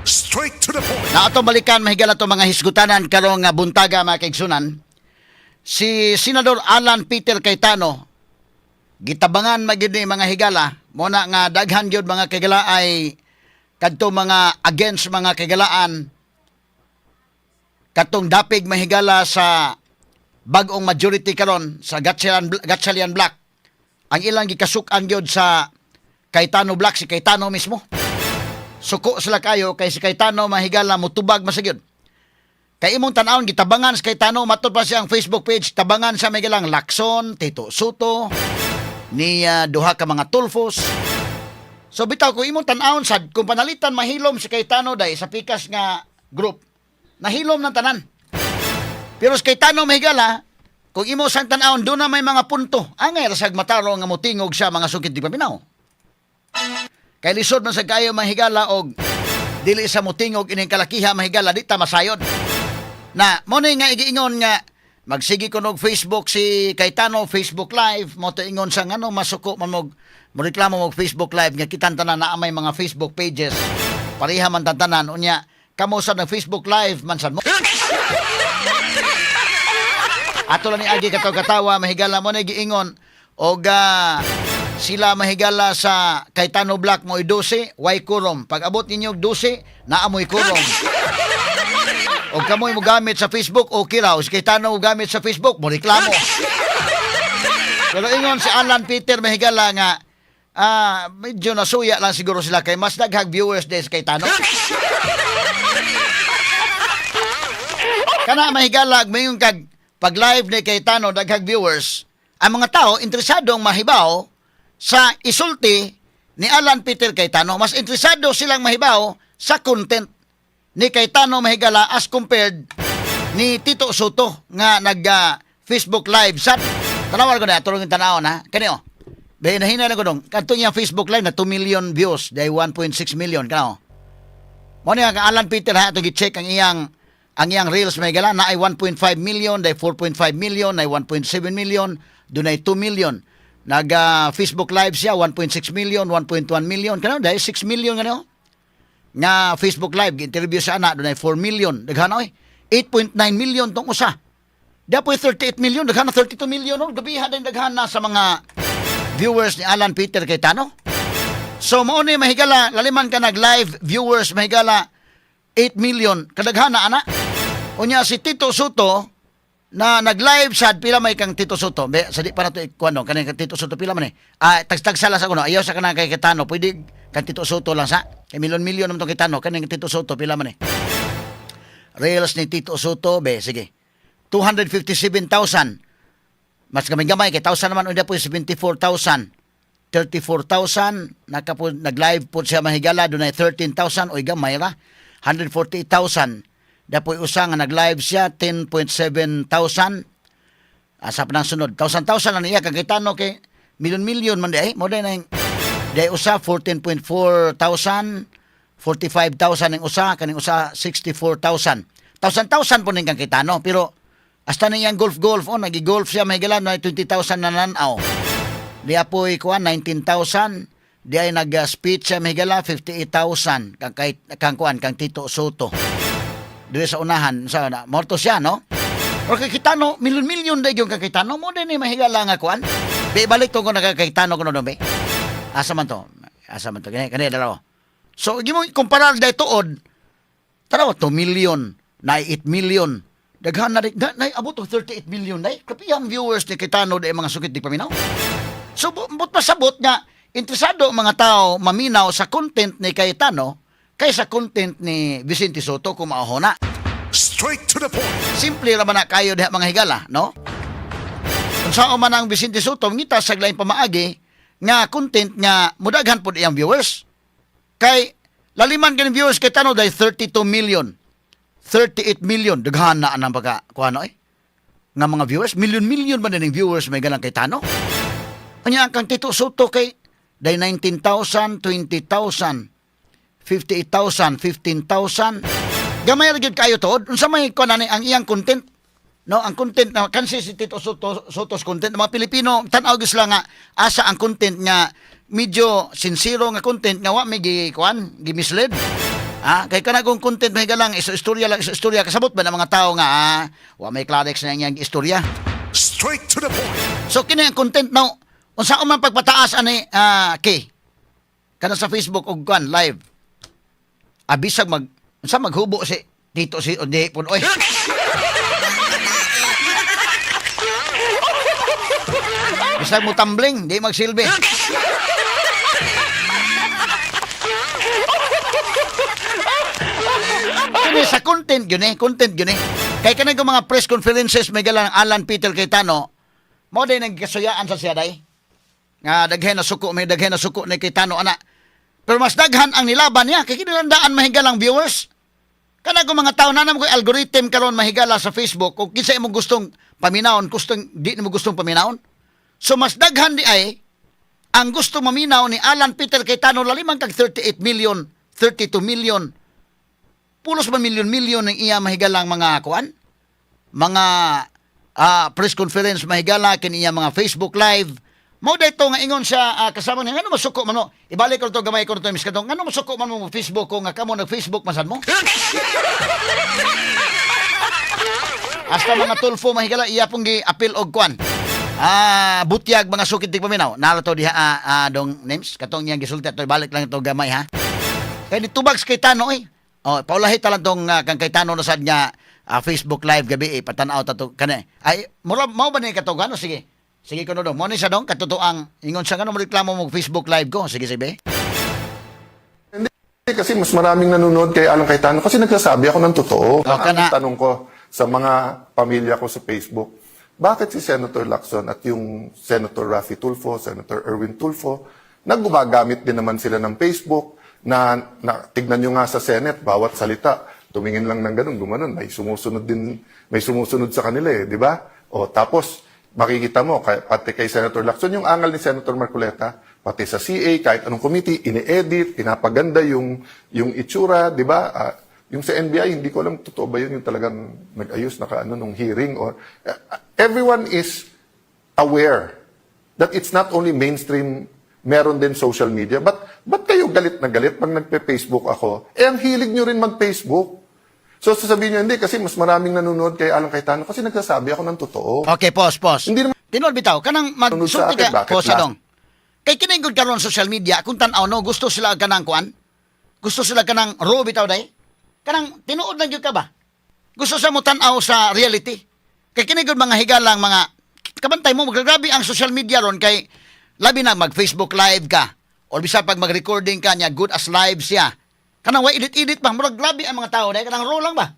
Straight to the point. Na atong balikan, mahigala, to mga hisgutanan karong nga buntaga, mga kaigsunan. Si Senador Alan Peter Cayetano gitabangan magyud ni, mga higala, mo na nga daghan gyud, mga kagala, ay kadto mga against, mga kagalaan, katong dapig, mahigala, sa bag-ong majority karon sa Gatchalian Bloc. Ang ilang gikasuk-an gyud sa Cayetano Bloc, si Cayetano mismo. Suko sila kayo kay si Cayetano, mahigala, mutubag masagyod. Kay imong tan-awon, gitabangan si Cayetano, matod pa siyang Facebook page, tabangan siya may galang Lacson, Tito Sotto, ni duha ka mga Tulfos. So bitaw kung imong tan-awon sad, kung panalitan mahilom si Cayetano day sa pikas nga group, nahilom ng tanan. Pero si Cayetano, mahigala, kung imo sang tan-awon, doon na may mga punto. Angay rasag matarong nga motingog siya, mga sukit di paminaw. Kay lisod man sa kayo, mahigala, og dili sa motingog ining kalakiha, mahigala, di ta masayod. Na mo ni nga igiingon nga magsige kuno og Facebook si Cayetano, Facebook Live, mo to ingon sa ngano masuko man mo reklamo mo Facebook Live nga kitang tanan na may mga Facebook pages. Pareha man tanan, unya kamo sa nag Facebook Live man sad mo. Ato lang ni agi kataw katawa, mahigala, mo na giingon og sila, mahigala, sa Cayetano Bloc mo 12, way quorum. Pag abot ninyo og 12, naa moy quorum. Og kamoy mo gamit sa Facebook, okay raw. Si Cayetano mo gamit sa Facebook, mo reklamo. Pero ingon si Alan Peter, mahigala, nga medyo nasuya lang siguro sila kay mas daghang viewers din si Cayetano. Kana, mahigala, mayon kag pag live ni Cayetano daghang viewers, ang mga tao interesadong mahibaw sa isulti ni Alan Peter Cayetano. Mas interesado silang mahibaw sa content ni Cayetano, mahigala, as compared ni Tito Sotto nga nag Facebook Live sa tanawan ko na tulong yung tanawon ha kani oh. Be nahina na ko dong kadto iyang Facebook Live na 2 million views, dahil 1.6 million kanao mo niya ang Alan Peter ha. Ato gi-check ang iyang reels, may gala na ay 1.5 million, dahil 4.5 million, ay 1.7 million, dunay 2 million. Nag Facebook Live siya, 1.6 million, 1.1 million kanao, dahil 6 million kanao nga Facebook Live. Interview sa ana, dunay 4 million. Daghan oy, 8.9 million tong usa. Dapoy 38 million, daghan na, 32 million, no? Gabihan din daghan na sa mga viewers ni Alan Peter Cayetano. So mao ni, mahigala, laliman ka nag live viewers, mahigala, 8 million kadaghan na ana. Unya si Tito Sotto na nag-live sad, pila may kang Tito Sotto? Be, sa di pa na to ikuano kaning kang Tito Sotto, pila man eh? Tagsa lang sa kuno, ayaw sa kanang kay Cayetano, pwede kang Tito Sotto lang sa kay milyon milyon naman tong Cayetano. Kaning Tito Sotto, pila man eh reels ni Tito Sotto? Be, sige, 257,000, mas gamay-gamay kay 1,000 naman. Unya po 74,000, 34,000, naka po nag-live po siya, mahigala, dunay 13,000. Oy, gamay ra, 148,000. Dapoy usa nga nag-live siya, 10.7 thousand. Asa pa nang sunod? Thousand thousand na niya kag Cayetano kay milyon milyon man di ay mo day nang day usa 14.4 thousand, 45,000 ang usa, kaning usa 64,000. Thousand thousand po ning kang Cayetano, pero hasta niyang golf golf, oh, nagi-golf siya, mahigala, na 20,000 na nanaw. Di apoy kuan 19,000, di ay nag-speech siya, mahigala, 58,000 kang kay kang kuan kang Tito Sotto. Diri sa unahan sa na morto siya, no? Pero kay Cayetano, milyon-milyon day yung kay Cayetano mo din ni, mahigala, nga kuan. Be, balik to ko na kay Cayetano kuno be. Asa man to? Asa man to? Kani kani dalawa. So gi mo kumparar day tuod. Tarawa 2 million, na 8 million. Daghan na na, abot og 38 million day. Kapiyang viewers ni Cayetano day, mga sukit di paminaw. So but pasabot nga interesado ang mga tao maminaw sa content ni Cayetano kaysa content ni Vicente Sotto kung maoho na. Straight to the point. Simple ra man na kayo diha, mga higala, no? Kung saan man ang Vicente Sotto, ngita sa laing pamaagi nga content nga mudaghan pod iyang viewers. Kay laliman kaning viewers kay Tano dahil 32 million. 38 million daghan na anang pagka kuano eh. Nga mga viewers, million-million man din ang viewers may galang kay Tano. Anya ang kang Tito Sotto kay dahil 19,000, 20,000, 58,000, 15,000. Gamay ra gyud kayo tuod. Unsa may kuan ani ang iyang content? No, ang content na kansi si Tito Sotto, Sotto's content, mga Pilipino tan-aw gyud sila nga asa ang content nga medyo sincero nga content nga wa may gi kuan, gi mislead. Ah, kay kana kung content mahigalang iso istorya lang iso istorya, kasabot ba ng mga tao nga wa may Clarex na iyang istorya. Straight to the point. So kini ang content now, unsa man pagpataas ani kay kana sa Facebook og kuan live. Abisag mag unsa maghubo si Tito si di pun oy. Bisag mo tumbling, di magsilbi. Kini sa content yun eh, content yun eh. Kay kanang mga press conferences may galang Alan Peter Cayetano, mo day nagkasuyaan sa siya day. Nga daghen na suko, may daghen na suko ni Cayetano ana. Pero mas daghan ang nilaban niya kay kinilandaan mahigalang viewers. Kana kung mga tao na naman ko'y algorithm karon mahigala sa Facebook kung kinsa imong gustong paminawon, gustong di nimo gustong paminawon. So mas daghan di ay ang gusto maminaw ni Alan Peter Cayetano laliman kag 38 million, 32 million. Pulos ba milyon-milyon ng iya mahigalang mga kuan? Mga press conference mahigala kini iya mga Facebook live. Mao dayto nga ingon siya kasama niya ngano masuko man mo. Ibalik ko to gamay ko to miss kadong ngano masuko man mo Facebook ko nga kamo nag Facebook man sad mo. Hasta mga Tulfo mahigala iya pong gi-appeal og kuan. Butyag mga sukid ti paminaw. Nalo to diha dong names katong iyang gisulti ato balik lang to gamay ha. Kay nitubag sa Cayetano eh. Oh, paulahi ta lang tong kang Cayetano na sad nga Facebook live gabi eh, patan-aw ta to kani. Ay, mura mao ba ni katong ano sige. Sige kuno dong. Mo ni siya dong katotoang ingon siya ngano mo reklamo mo Facebook live ko. Sige sige. Hindi, kasi mas maraming nanonood kay Alan Cayetano kasi nagsasabi ako ng totoo. Oh, kana. Ang tanong ko sa mga pamilya ko sa Facebook, bakit si Senator Lacson at yung Senator Raffy Tulfo, Senator Erwin Tulfo, naggumagamit din naman sila ng Facebook na, na tignan nyo nga sa Senate, bawat salita, tumingin lang ng ganun, gumanon, may sumusunod din, may sumusunod sa kanila eh, di ba? O tapos, makikita mo, kay, pati kay Senator Lacson, yung angal ni Senator Marcoleta, pati sa CA, kahit anong committee, ini-edit, pinapaganda yung itsura, di ba? Yung sa NBI, hindi ko alam, totoo ba yun yung talagang nag-ayos, naka-ano, nung hearing or... everyone is aware that it's not only mainstream, meron din social media. But, ba't kayo galit na galit pag nagpe-Facebook ako? Eh, ang hilig nyo rin mag-Facebook. So, sasabihin nyo, hindi, kasi mas maraming nanonood kay Alan Cayetano kasi nagsasabi ako ng totoo. Okay, pause, pause. Hindi naman- Tinuod bitaw kanang Nanonood sa magsulti akin, ka bakit pause lang? dong. Kay kini gud karon social media kung tan-aw no gusto sila kanang kuan. Gusto sila kanang raw bitaw day. Kanang tinuod lang gyud ka ba? Gusto sa mo tan-aw sa reality. Kay kini gud mga higalang mga kabantay mo magragrabe ang social media ron kay labi na mag Facebook live ka or bisa pag mag-recording ka niya good as live siya. Kanang way edit-edit pa murag grabe ang mga tao day kanang raw lang ba?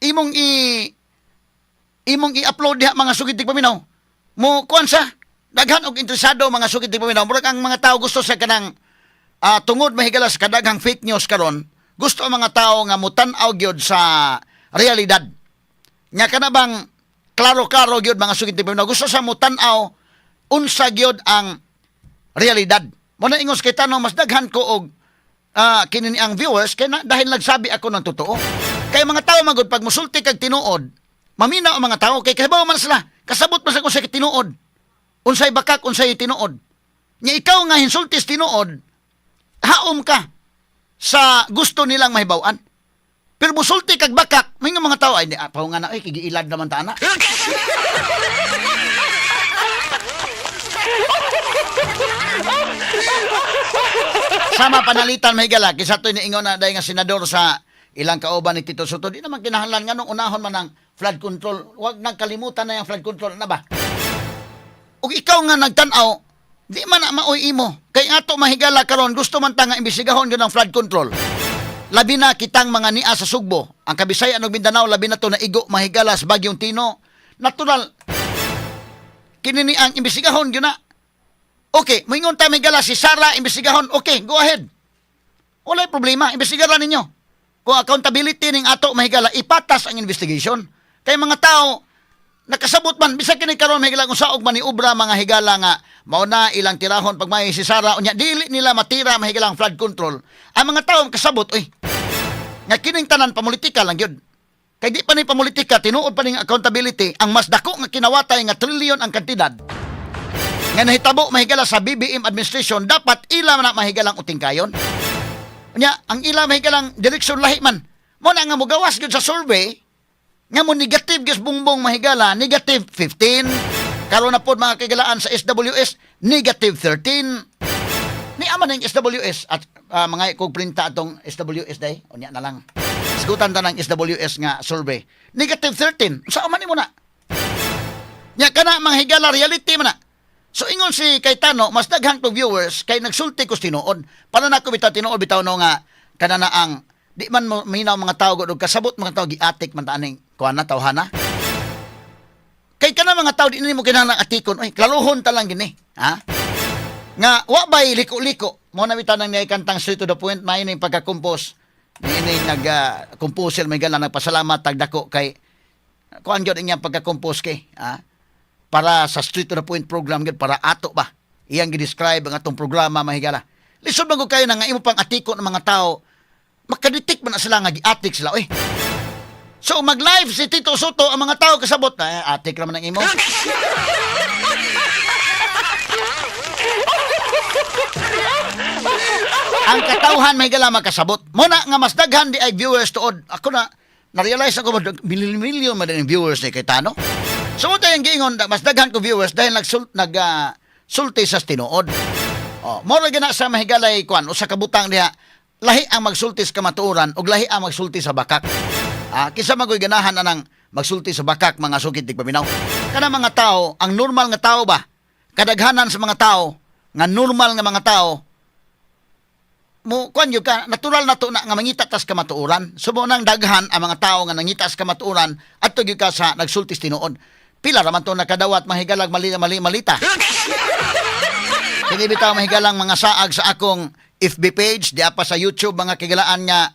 Imong imong i-upload diha mga sugid paminaw. Mo kuan sa daghan og interesado mga sugid paminaw. Murag ang mga tao gusto sa kanang tungod mahigala sa kadaghang fake news karon, gusto ang mga tao nga mutan-aw gyud sa realidad. Nya kana bang klaro-klaro gyud mga sugid paminaw. Gusto sa mutan-aw unsa gyud ang realidad. Mo na ingos kay tanong mas daghan ko og kini ni ang viewers kay na, dahil nagsabi ako ng totoo. Kay mga tao magud pag musulti kag tinuod, maminaw ang mga tao kay kahibaw man sila, kasabot man sila kung sa tinuod. Unsay bakak, unsay tinuod. Nya ikaw nga hinsultis tinuod, haom ka sa gusto nilang mahibaw-an. Pero musulti kag bakak, may nga mga tao ay di pa nga na ay kigiilad naman ta ana. Sama panalitan mahigala kaysa to'y niingon na dahil nga senador sa ilang kauban ni Tito Soto, di naman kinahanglan nga nung unahon man ang flood control. Huwag nang kalimutan na yung flood control na ba? Ug ikaw nga nagtan-aw, di man na maoy imo. Kay ato mahigala karon gusto man ta nga imbestigahon gyud ang flood control. Labi na kitang mga nia sa Sugbo, ang Kabisayan ug Mindanao labi na to naigo mahigala sa Bagyong Tino. Natural kini ni ang imbestigahon gyud na. Okay, moingon ta mahigala si Sara imbestigahon. Okay, go ahead. Walay problema, imbestigaran ninyo. Kung accountability ning ato mahigala, ipatas ang investigation. Kay mga tao, nakasabot man, bisag kini karon mahigala kung saog man ni obra mga higala nga mao na ilang tirahon pag may si Sara unya dili nila matira mahigala ang flood control. Ang mga tao kasabot, oy. Nga kining tanan pamulitika lang gyud. Kay di pa ni pamulitika, tinuod pa ning accountability ang mas dako nga kinawatay nga trilyon ang kantidad nga nahitabo mahigala sa BBM administration dapat ila na mahigalang utingkayon. Nya, ang ila mahigalang direksyon lahi man. Mo na nga mogawas gyud sa survey nga mo negative gyud Bongbong, mahigala, negative 15. Karon na pod, mga kaigalaan, sa SWS, negative 13. Ni ama ng SWS at mga kog printa atong SWS day, unya na lang. Sigutan ta ng SWS nga survey. Negative 13. Sa man nimo na? Nya kana, mga higala, reality man na. So ingon si Cayetano, mas daghang to viewers kay nagsulti ko tinuod. Para nako bitaw tinuod bitaw no nga kana na ang di man mo minaw mga tao gud og kasabot mga tao, giatik man ta aning kuan na tawhana. Kay kana mga tao, di nimo kinahanglan atikon, oy, klaruhon ta lang gini, ha? Nga wa bay liko-liko. Mo na bitaw nang niay kantang "Straight to the Point", may ning pagka-compose. Niini nag composer may gala, nagpasalamat tag dako kay kuan gyud inyang pagka-compose kay, ha? Para sa "Straight to the Point" program gyud, para ato ba iyang gi-describe ang atong programa, mahigala. Lisod man gud kayo na nga imo pang atikon ng mga tao, makadetect man na sila nga giatik sila, oy. So mag-live si Tito Sotto, ang mga tao kasabot na, eh, atik raman ang imo. Ang katawhan may gala makasabot. Muna nga mas daghan di ay viewers tuod. Ako na na-realize ako, milyon-milyon man din ang viewers ni Cayetano. So mo tayong giingon, mas daghan ko viewers dahil nag sulti sa tinuod. Oh, mo ra gina sa mahigalay kuan usa ka butang diha, lahi ang magsulti sa kamatuoran ug lahi ang magsulti sa bakak. Ah, kinsa man ko'y ganahan anang magsulti sa bakak, mga sukit tigpaminaw? Kana mga tao, ang normal nga tao ba? Kadaghanan sa mga tao nga normal nga mga tao mo kuan yun ka natural na to na nga mangita tas kamatuoran. So mo nang daghan ang mga tao nga nangita sa kamatuoran adto gyud ka sa nagsultis tinuod. Pila ra man to nakadawat, mahigalag, mali mali malita. Kini bitaw, mahigalang, mga saag sa akong FB page, di pa sa YouTube, mga kigalaan, nga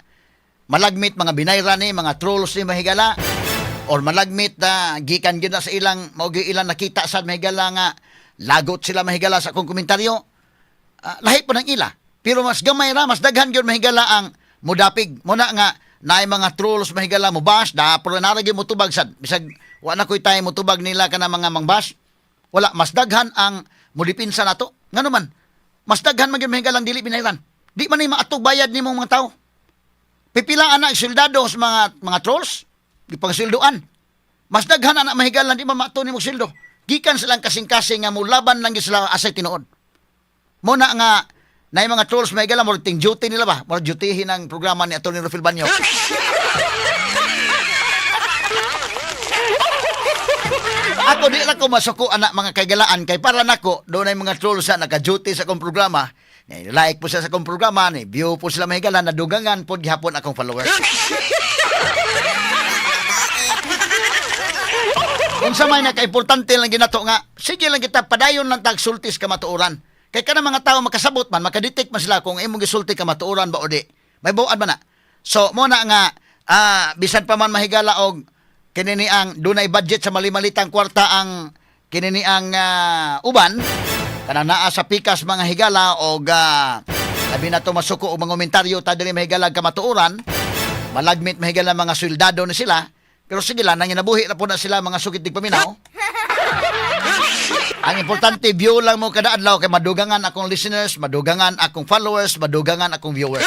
malagmit mga binayra ni mga trolls ni, mahigala, or malagmit na gikan gyud na sa ilang mao gyud ilang nakita sa, mahigala, nga lagot sila, mahigala, sa akong komentaryo. Ah, lahi po ng ila. Pero mas gamay ra, mas daghan gyud, mahigala, ang mudapig. Muna nga naay mga trolls, mahigala, mo bash, da pero nara gyud motubag sad. Bisag wa na koy time motubag nila kana mga mangbash. Wala, mas daghan ang mudipinsa nato. Ngano man, mas daghan man gyud, mahigala, ang dili binayran. Di man ni maatog bayad nimong mga tao. Pipila ana ang soldado sa mga trolls, gipangsildoan. Mas daghan ana, mahigala, di man maato nimo sildo. Gikan silang kasing-kasing nga mulaban lang gyud sila asay tinuod. Muna nga na yung mga trolls may gala mo ting duty nila ba? Mo dutyhin ang programa ni Atty. Rufil Banyo. Ako di lang ko masuko anak, mga kaigalaan, kay para nako doon ay mga trolls sa naka-duty sa akong programa. Ni like po sila sa akong programa, ni view po sila, mahigala, nadugangan pod gihapon akong followers. Kung sa may nakaimportante lang ginato nga, sige lang kita, padayon lang tagsultis kamatuoran. Kay kana mga tao makasabot man, makadetect man sila kung imong gisulti kamatuoran ba o di. May buad man na. So, mo na nga, bisan pa man, mahigala, og kinini ang dunay budget sa mali-malitang kwarta ang kinini ang uban kana naa sa pikas, mga higala, og labi na to masuko og mga komentaryo ta dili, mahigala, kamatuoran, malagmit, mahigala, mga soldado ni sila, pero sige lang, nanginabuhi na po na sila, mga sukit paminaw. Ang importante, view lang mo kada adlaw kay madugangan akong listeners, madugangan akong followers, madugangan akong viewers.